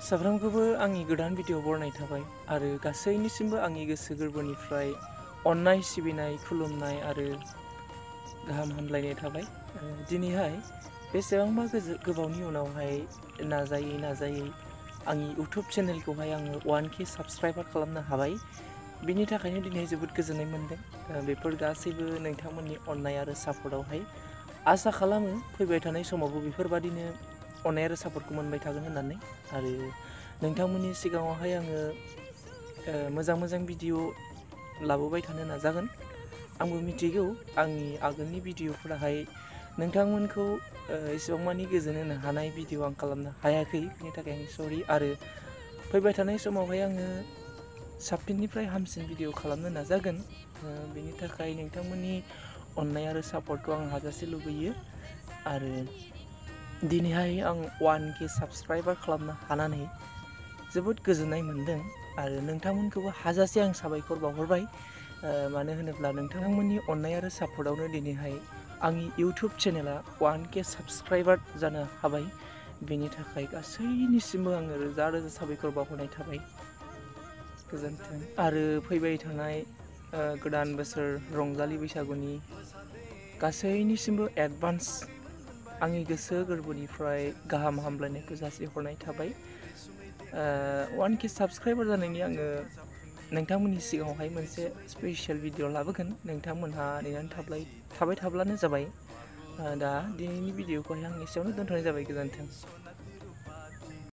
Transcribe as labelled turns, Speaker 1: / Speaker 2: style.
Speaker 1: साफ्रोमखौबो आंनि गोदान भिडिअ बरनाय थाबाय आरो गासैनिसिमबो आंनि गोसो गोरबोनिफ्राय अननाय सिबिनाय खुलुमनाय आरो गाहाम हामलायनाय थाबाय। दिनैहाय बेसेबांबा गोबावनि उनावहाय नाजायै आंनि इउटुब चेनेलखौहाय आङो 1K साबस्क्राइबार खालामनो हाबाय। बिनि थाखायनो दिनै जोबोद गोजोननाय मोनदों। बेफोर गासैबो नोंथांमोननि अननाय आरो सापर्टआवहाय आसा खालामो फैबाय थानाय समावबो बेफोरबादिनो अननाय आरो सापर्टखौ मोनबाय थागोन होननानै आरो नोंथांमोननि सिगाङावहाय आङो मोजां भिडिअ लाबोबाय थानो नाजागोन। आंबो मिथिगौ आंनि आगोलनि भिडिअफोराहाय नोंथांमोनखौ एसेबां मानि गोजोन होनो हानाय भिडिअ आं खालामनो हायाखै, बिनि थाखाय आं सरि। आरो फैबाय थानाय समावहाय आङो साबसिननिफ्राय हामसिन भिडिअ खालामनो नाजागोन। बेनि थाखाय नोंथांमोननि अननाय आरो सापर्टखौ आं हाजासे लुबैयो। आरो दिनैहाय आं 1K साबस्क्राइबार खालामनो हानानै जोबोद गोजोननाय मोनदों आरो नोंथांमोनखौबो हाजासे आं साबायखर बावहरबाय। मानो होनोब्ला नोंथांमोननि अननाय आरो सापर्टआवनो दिनैहाय आंनि इउटुब चेनेला 1K साबस्क्राइबार जानो हाबाय। बेनि थाखाय गासैनिसिमबो आङो रोजा साबायखर बावहरनाय थाबाय। गोजोन्थों। आरो फैबाय थानाय गोदान बोसोर रंजालि बैसागुनि गासैनिसिमबो एडभान्स आंनि गोसो गोरबोनिफ्राय गाहाम हामलायनायखौ जासिहरनाय थाबाय। 1K साबस्क्राइबार जानायनि आङो नोंथांमोननि सिगाङावहाय मोनसे स्पेसियेल भिडिअ लाबोगोन। नोंथांमोनहा नेनानै थाबाय थाब्लानो जाबाय। दा दिनैनि भिडिअखौहाय आं एसेयावनो दोनथ'नाय जाबाय। गोजोन्थों।